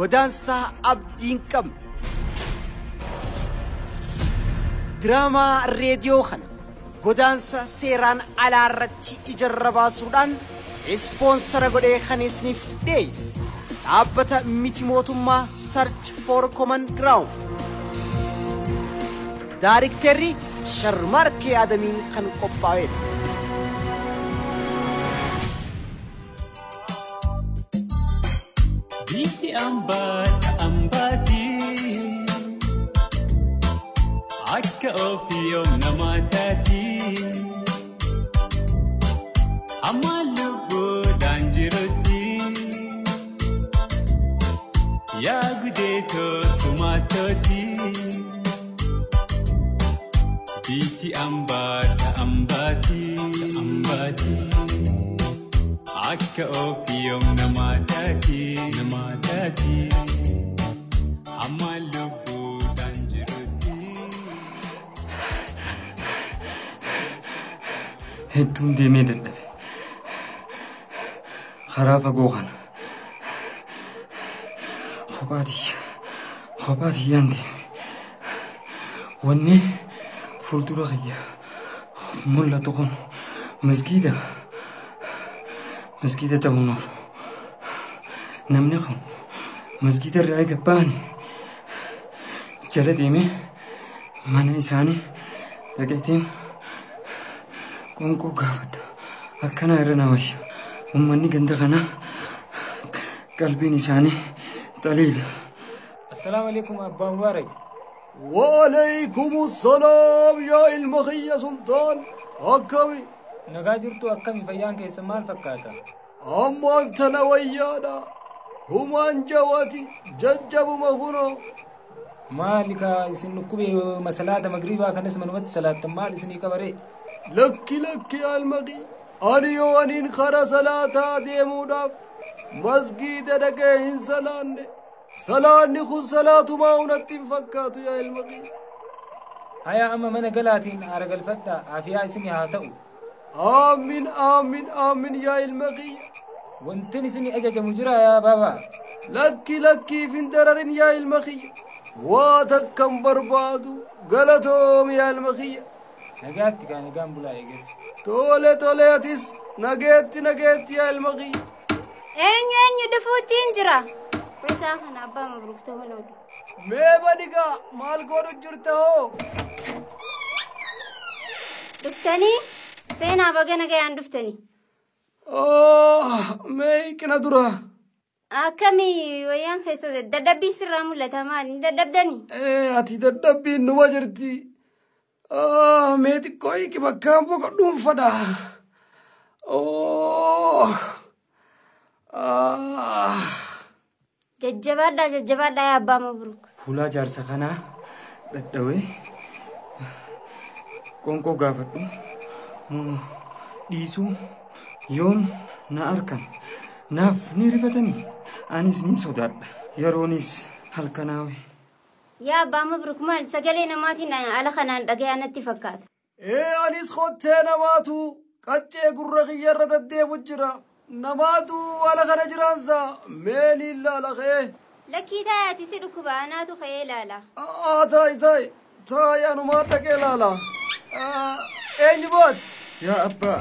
Godaansa abdii hin qabne. Diraamaa reediyoo kana godaansa seeraan alaa irratti ijarra baasuudhaan ispoonsara godhee kan isiniif dhiyeesse dhaabbata miti mootummaa Search for Common Ground. Daarikterri Sharmaarkee Adamiin kan qophaa'edha. Biyyi ambaa ambaati akka ofii yoom namaa taati. Amma lubbuudhaan jirutti yaa gudeetoo sumaatooti. Biyyi ambaa ambaati ambaati. Akka ofii yoom namaa taati namaa taati. Amma lubbuudhaan jirutti. Hedduun deemee dadhabe. Karaa fagoo kana. Kophaa tiyya. Kophaa tiyyaan deeme. Wanni fuuldura kiyya mul'atu kun masgiida. Masgiida ta'uun oolu. Namni kun masgiida irraa eega ba'anii jala deemee mana isaanii dhaqeetiin qoonqoo gaafadha. Akkana irra na wayya. Uummanni ganda kanaa qalbiin isaanii xaliila. Assalaamu alaikum Abbaa Mubaarak. وعليكم السلام يا ilma سلطان akkami. Nagaa jirtu, akkami fayyaan keessa maal fakkaata? Ammaan tana wayyaadha. Humaan jawaati jajjabuma kunoo. Maali ka isin dhukkube masalaata magriibaa kanas manumatti salaattan maal isinii qabaree? Lakki lakki yaa ilma kiyya. Ani yoo aniin kara salaataa deemuudhaaf masgiida dhaqee hin salaanne. Salaanni kun salaatumaa unatti hin fakkaatu yaa ilma kiyya. Hayaa amma mana galaatiin aara galfadhaa, afiyaa isin haa ta'u. Aamin aamin aamin yaa ilma kiyya. Wantin isin ajajamu jira yaa baabaa? Lakki lakkiif hin dararin yaa ilma kiyya. Waa takkan barbaadu, galatoom yaa ilma kiyya. Nagaatti kaa, nagaan bulaa eeges. Tole tole, atis nageetti nageetti yaa ilma kiyya. Eenyu eenyu dhufuutiin jira? Isaa kana abbaa Mabruuk ta'uu oolu. Mee badigaa maal godhu jirta hoo? Dhuftanii seenaa, baga nagayaan dhuftanii. Mee hiqina dura. Akkami wayyaan keessa dadhabbii sirraa mul'ata, maal hin dadhabdanii? Ati dadhabbiin numa jirti. Mee xiqqoo hiiki, bakkaan boqodhuun fadha. Jajjabaadhaa jajjabaadhaa yaa abbaa Mabruuk. Fuulaa jaarsa kanaa dhadhawee qoonqoo gaafadhu moo dhiisuu? Yoon na arkan naaf ni rifatanii, anis ni sodaadha, yeroonis halkanaawe. Yaa abbaa Mabruuk, maal sagalee namaatiin ala kanaan dhagayaa natti fakkaata. Ee, anis kottee namaatu qaccee gurra kiyyarra deddeemu jira. Namaatu ala kana jiraansa mee ni ilaala kee. Lakkii taayaati, si dhukkuba, anaatu ka'ee ilaala. Taayi taayi taayi, anumaan dhaqee ilaala. Eenyu baati? Yaa abbaa,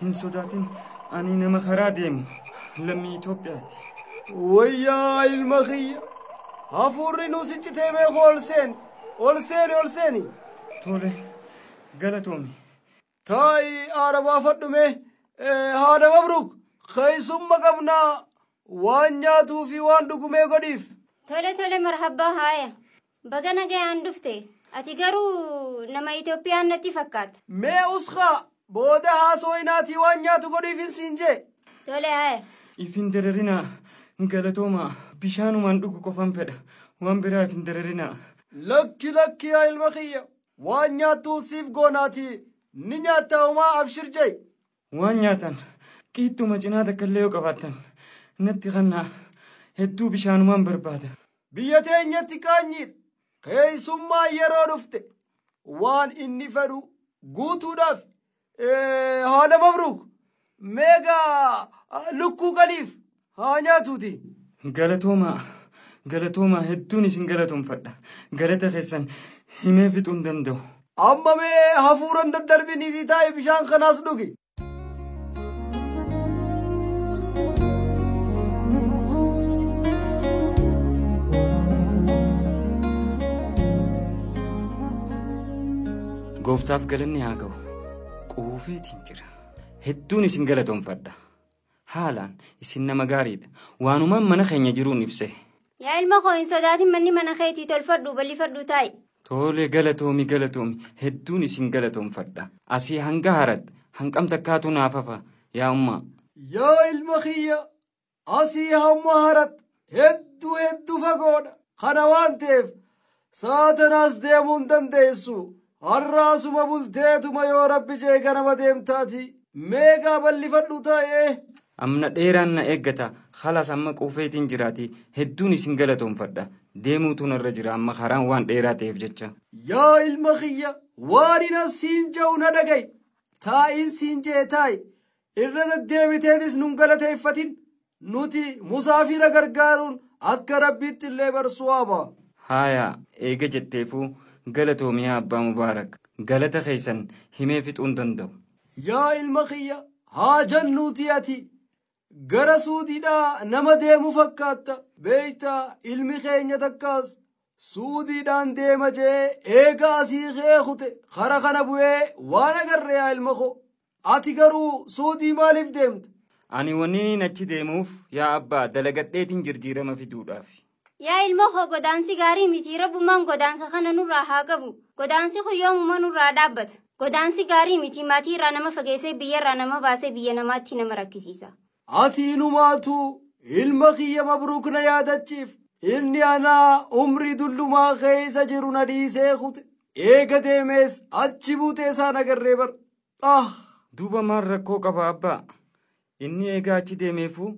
hin sodaatin, ani nama karaa deemu lammii Itoophiyaati. Wayyaa ilma kiyya. Hafuurri nu siccitee, meeqa ol seeni. Ol seeni, ol seeni. Tole, galatoomi. Taayi aara baafadhu mee. Haadha Mabruuk, keessumma qabnaa, waan nyaatuu fi waan dhugumee godhiif. Tole tole, marhabbaa, haaya. Baga nagayaan dhufte. Ati garuu nama Itoophiyaan natti fakkaata. Mee uskaa, booda haasooyinaatii waan nyaatu godhiif hin siin jee. Tole haaya. Ifin dararinaa, galatooma, bishaanumaan dhugu qofan fedha, waan biraa ifin dararinaa. Lakki lakki yaa ilma kiyya, waan nyaattuu siif goonaati ni nyaatta homaa, abshir jee. Waan nyaatan qiixxuma cinaa takka illee yoo qabaattan natti kannaa, hedduu bishaanumaan barbaada. Biyya teenyatti qaanyiidha. Keessummaa yeroo dhufte waan inni fedhu guutuudhaaf. Haadha Mabruuk, meegaa lukkuu qaliif haa nyaatuuti. Galatoomaa. Galatoomaa hedduun isin galatoomfadha. Galata keessan himee fixuu hin danda'u. Amma mee hafuuran daddarbiniitii taa'i bishaan kanaas dhugi. Gooftaaf galanni haa ga'u. Quufeetiin jira. Hedduun isin galatoomfadha. Haalaan isin nama gaariidha. Waanumaan mana keenya jiruun ibse. Yaa ilma koo hin sodaatin manni mana keetii tolfadhu bal'ifadhu taa'i. Tole galatoomi galatoomi hedduun isin galatoomfadha. Asii hanga harat hanqam takkaatu naaf hafa yaa ummaa. Yaa ilma kiyya asii hamma harat hedduu hedduu fagoodha. Kana waan ta'eef saatanaas deemuu hin dandeessu. Har'aasuma bulteetuma yoo rabbi jee ganama deemtaati. Meeqaa bal'ifadhu taa'ee. Amna dheeraan na eeggata. Halas amma quufeetiin jiraati. Hedduun isin galatoomfadha. Deemuutu narra jira amma karaan waan dheeraa ta'eef jecha. Yaa ilma kiyya waan ina siin je'u na dhaga'i. Taa'iin siin jee taa'i. Irra deddeebiteetis nun galateeffatin. Nuti musaafira gargaaruun akka rabbiitti illee barsuwaaba. Haaya eega jetteefuu galatoomi yaa abbaa mubaarak. Galata keessan himee fixuu hin danda'u. Yaa ilma kiyya haa jennuuti ati. Gara suudiidhaa nama deemu fakkaatta. Beeytaa ilmi keenya takkaas suudiidhaan deema jee eega asii kute kara kana bu'ee waan agarre yaa ilma koo. Ati garuu suudii maaliif deemta? Ani wanni achi deemuuf yaa abbaa dalagadheetiin jirjiirama fiduudhaaf. Yaa ilma koo godaansi gaarii miti rabbummaan godaansa kana nurraa haa qabu. Godaansi kun yoomuma nurraa dhaabbata. Godaansi gaarii miti maatii irraa nama fageessee biyya irraa nama baasee biyya namaatti nama rakkisiisa. Ati inumaatu ilma kiyya mabruuk na yaadachiif inni anaa umrii dullumaa keessa jiru na dhiisee kute. Eega deemees achi buutee isaan agarree bar. Ah! Duuba maal rakkoo qaba abbaa? Inni eegaa achi deemeefuu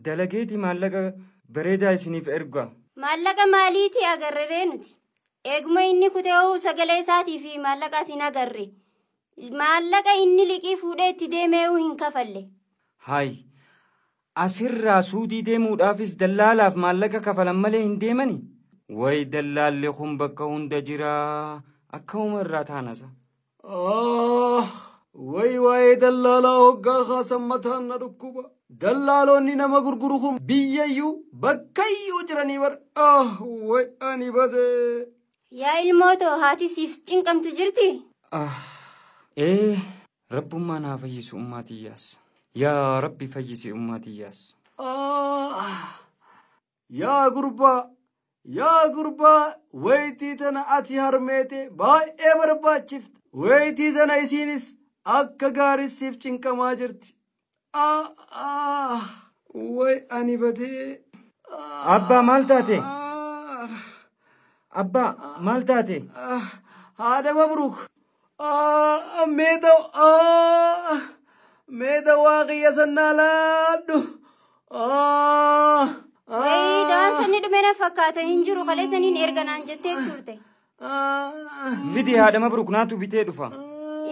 dalageeti maallaqa bareedaa isiniif erga. Maallaqa maaliiti agarree nuti? Eeguma inni kutee sagalee isaatii fi maallaqa isin agarre. Maallaqa inni liqii fuudhee itti deemee hin kafalle. Hayi! Asirraa suudii deemuudhaafis dallaalaaf maallaqa kafalan malee hin deemani. Wayi dallaalli kun bakka hunda jira. Akkuma irraa taanasa. Wayi waa'ee dallaalaa hoggaa kaasan mataan na dhukkuba. Dallaalonni nama gurguru kun biyyayyuu bakkayyuu jiranii bar. Wayi ani badee. Yaa ilmootoo haati siif cinqamtu jirti? Ee rabbummaan haa fayyisu ummaa tiyyaas. Yaa rabbi fayyisi ummaa tiyyaas. Yaa gurbaa yaa gurbaa wayitii tana ati harmeete baay'ee barbaachifta. Wayitii tana isiinis akka gaarii siif cinqamaa jirti. Way ani badee. Abbaa maal taate? Abbaa maal taate? Haadha Mabruuk. Meeda waaqayya sannaa laadhu. Wayii dawaan sanni dhume na fakkaata hin jiru kalee saniin erga naan jettee turte. Fidi haadha Mabruuk naatu bitee dhufa.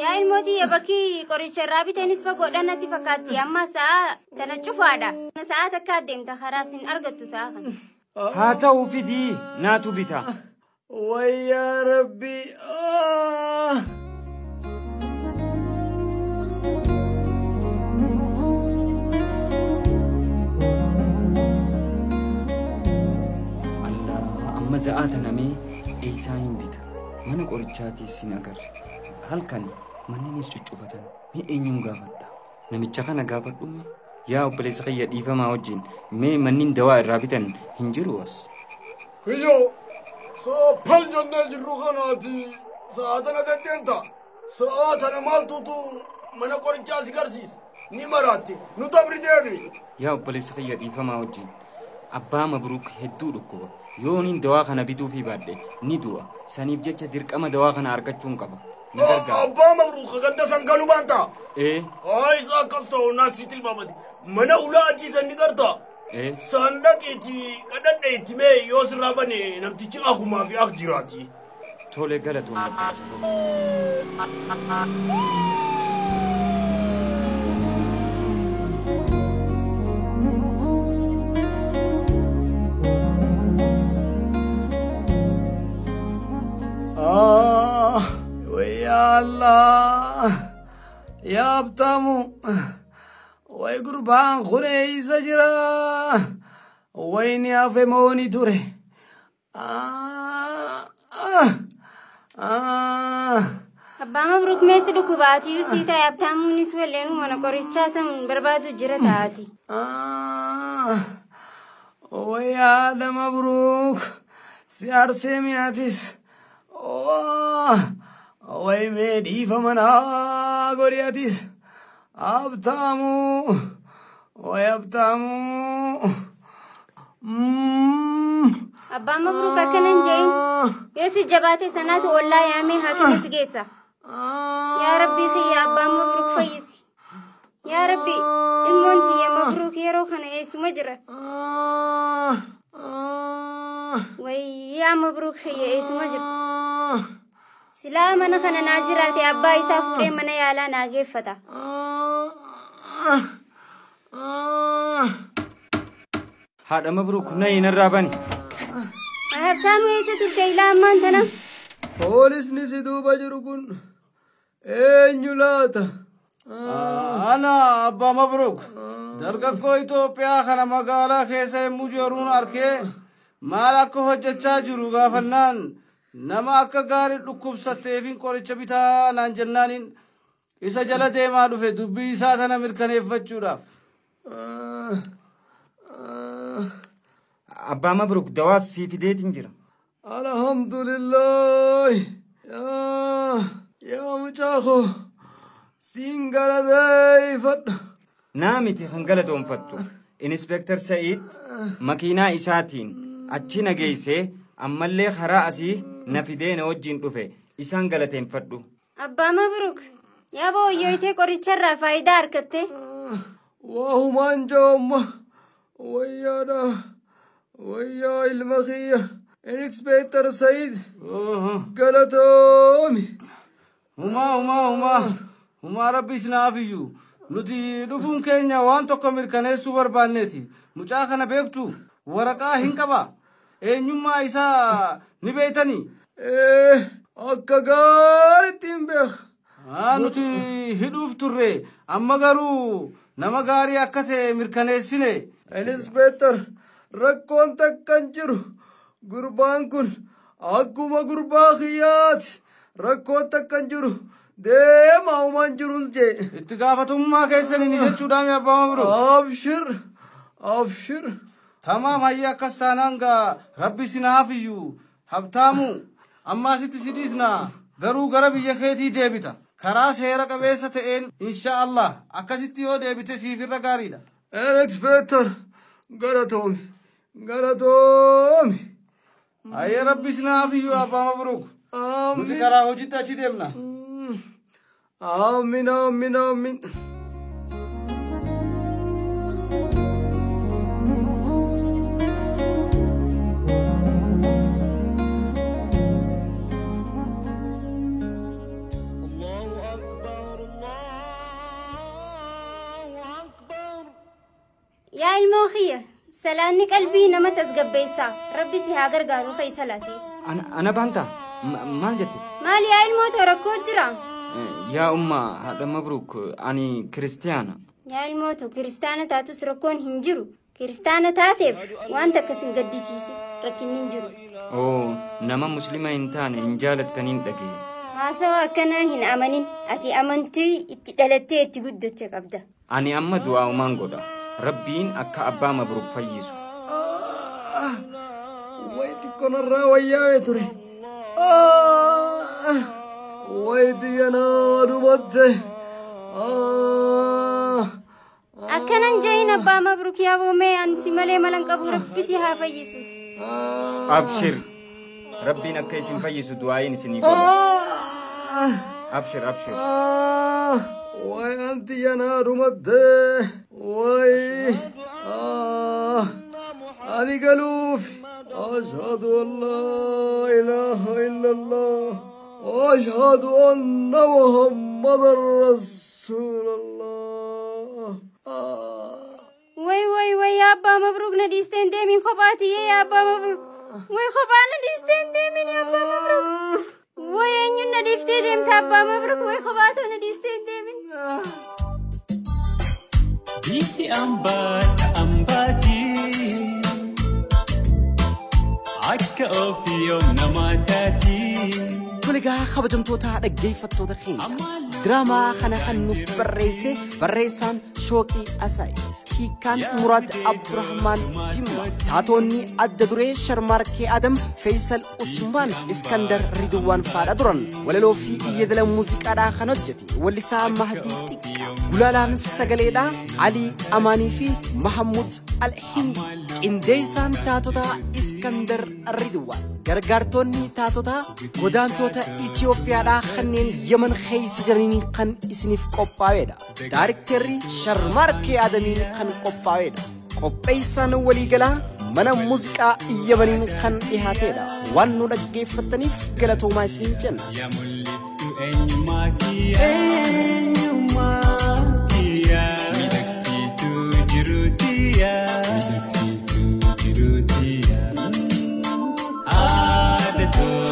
Yaa ilmootii bakki qoricha irraa biteenis fagoodhaan natti fakkaatti amma sa'a tana cufaadha. Sa'a takka adeemta karaa sin argattu sa'a kana. Haa ta'u fidii naatu bita. Wayyaa rabbi. Allah amma za'aa tanamee eessaa hin bita. Mana qorichaatiis hin agarre. Halkan manninis cuccufatan mee eenyuun gaafadha? Namicha kana gaafadhu mee? Yaa obboleessa kiyya dhiifamaa wajjin mee manniin dawaa irraa bitan hin jiru as. Hiyyoo sooppal jennee jirru kanaati sa'a tana deddeemta. Sa'a tana maaltuutu mana qorichaa si garsiisa. Ni maraatti nu dabri deemi. Yaa obboleessa kiyya dhiifamaa wajjin abbaa Mabruuk hedduu dhukkuba. Yooniin dawaa kana bituufii baadhe ni du'a. Saniif jecha dirqama dawaa kana argachuun qaba. Na gargaara. Abbaa Mabruuk ganda san galuu baanta. Ee. Haa isa akkas ta'u naa si tilmaamati. Mana ulaa achiisan ni garta. Ee. San dhaqeeti qadhadheetti mee yoo sirraa bane namtichi akumaa fi ak jiraati. Tole galatoon obboleessa koo. Allah yaa Habtaamu way gurbaan kun eessa jira? Wayni hafe mooni ture. Abbaa Mabruuk meessi dhukkubaatiyyuu sii ta'e Habtaamuunis walleenuu mana qorichaa san barbaadu jira taa'ati. Way haadha Mabruuk si arsee mi'aatis. Way mee dhiifama naa godhi atis. Habtaamuu way Habtaamuu. Abbaa Mabruuk akkana hin jedhin. Yoo si jabaate sanaatu ollaa yaamee haakima si geessa. Yaa Rabbii kiyya Abbaa Mabruuk fayyisi. Yaa Rabbi ilmoon tiyya Mabruuk yeroo kana eessuma jira? Wayii yaa Mabruuk kiyya eessuma jirta? Silaa mana kana naa jiraate abbaa isaa fuudhee mana yaalaa naa geeffata. Haadha Mabruuk na hinarraa bani. Habtaamu eessa turte ilaa ammaan tana? Poolisni si duuba jiru kun eenyu laata? Ana Abbaa Mabruuk dargaggoo Itoophiyaa kana magaalaa keessa yommuu jiruun arkee maal akka hojjechaa jiru gaafannaan nama akka gaarii dhukkubsatteefin qoricha bitaa naan jennaaniin isa jala deemaa dhufe dubbii isaa tana mirkaneeffachuudhaaf. Abbaa Mabruuk dawaas sii fideetiin jira. Alhamdulillah. Yaa mucaa koo siin galateeffadha. Naa miti kan galatoonfattu. Inspektar Sa'iid makiinaa isaatiin achi na geessee ammallee karaa asii na fidee na wajjin dhufe isaan galateeffadhu. Abbaa Mabruuk yaa booyyoytee qoricharraa faayidaa argatte. Waa humaan jaamma wayyaadha wayyaa ilma kiyya Inspektar Sa'iid galatoomi. Humaa humaa humaa humaa rabbi isinaaf iyyuu nuti dhufuun keenya waan tokko mirkaneessuu barbaanneeti. Mucaa kana beektu waraqaa hin qaba. Eenyummaa isaa ni beektanii? Akka gaariitti hin beeka. Nuti hidhuuf turre amma garuu nama gaarii akka ta'e mirkaneessine. Inspektar rakkoon takka hin jiru. Gurbaan kun akkuma gurbaa kiyyaati. Rakkoon takka hin jiru. Deemaa uumaan jirus jee. Itti gaafatamummaa keessaniin jechuudhaan Abbaa Mabruuk. Abshir abshir. Tamaam hayya akkas taanaan gaa rabbi sinaaf iyyuu Habtaamu amma asitti si dhiisna garuu gara biyya keetii deebita. Karaa seera qabeessa ta'een insha Allah akkasitti yoo deebite siif irra gaariidha. Inspektar galatoomi galatoomi. Hayyee rabbi sinaaf iyyuu Abbaa Mabruuk. Nuti karaa hojiitti achi deemna. Aamin aamin aamin. Yaa ilmoo kiyya salaanni qalbii nama tasgabbeessaa rabbi si haa gargaaru fa'i salaate. Ana baanta maal jette? Maali yaa ilmoo too rakkoo jira? Yaa umma haadha Mabruuk ani kiristiyaana. Yaa ilmoo too kiristaana taatus rakkoon hin jiru. Kiristaana taateef wanta akkas hin gaddisiise rakkinni hin jiru. Oo nama muslima hin taane hin jaalattaniin dhagee. Haasawa akkanaa hin amanin ati amantii itti dhalattee itti guddatte qabda. Ani amma du'aa umaan godha. Rabbiin akka Abbaa Mabruuk fayyisu. Way xiqqoonarraa wayyaa'ee ture. Way xiyyanaa dhumatte. Akkanan jehin Abbaa Mabruuk yaa boomee ani si malee malan qabu rabbi si haa fayyisuuti. Abshir. Rabbiin akka isin fayyisu du'aayin isinii godha. Abshir abshir. Way anti yanaa dhumatte. Way ani galuuf. أشهد أن لا إله إلا الله وأشهد أن محمدا رسول الله. وي وي وي يا أبا مبروك نديستين ديمين خباتي يا أبا مبروك. وي خبانا نديستين ديمين يا أبا مبروك. Way eenyuun na dhiiftee deemta abbaa Mabruk way kophaatoo na dhiistee hin deemin. Biitti ambaa ambaati. Akka ofii yoom namaa taati. Tole egaa kabajamtoota dhaggeeffattoota keenya diraamaa kana kan nuuf barreesse barreessaan Shooqii Asaayit, hiikkaan Muraad Abdurrahmaan Jimma, taatonni adda duree Sharmaarkee Adam, Feysal Usmaan, Iskandar Ridwaan faadha turan. Walaloo fi yeedala muuziqaadhaa kan hojjete wallisaa Mahdii Xiqqaa, gulaalaan sagaleedhaa Alii Amaanii fi Mahammud Alhindi, qindeessaan taatota Iskandar Ridwaan. Gargaartonni taatotaa godaantota Itoophiyaadhaa kanneen Yemen keessa jiraniin kan isiniif qophaa'edha. Daarikterri Sharmaarkee Adamiin kan qophaa'edha. Qopheessaan waliigalaa mana muuziqaa Yemeniin kan dhiyaatedha. Waan nu dhaggeeffattaniif galatoomaa isiniin jenna. Yaa mul'iftu eenyummaa kiyya. Eenyummaa kiyya. Miidhagsituu jiruutiya. Miidhagsituu jiruutiya. Haadha too.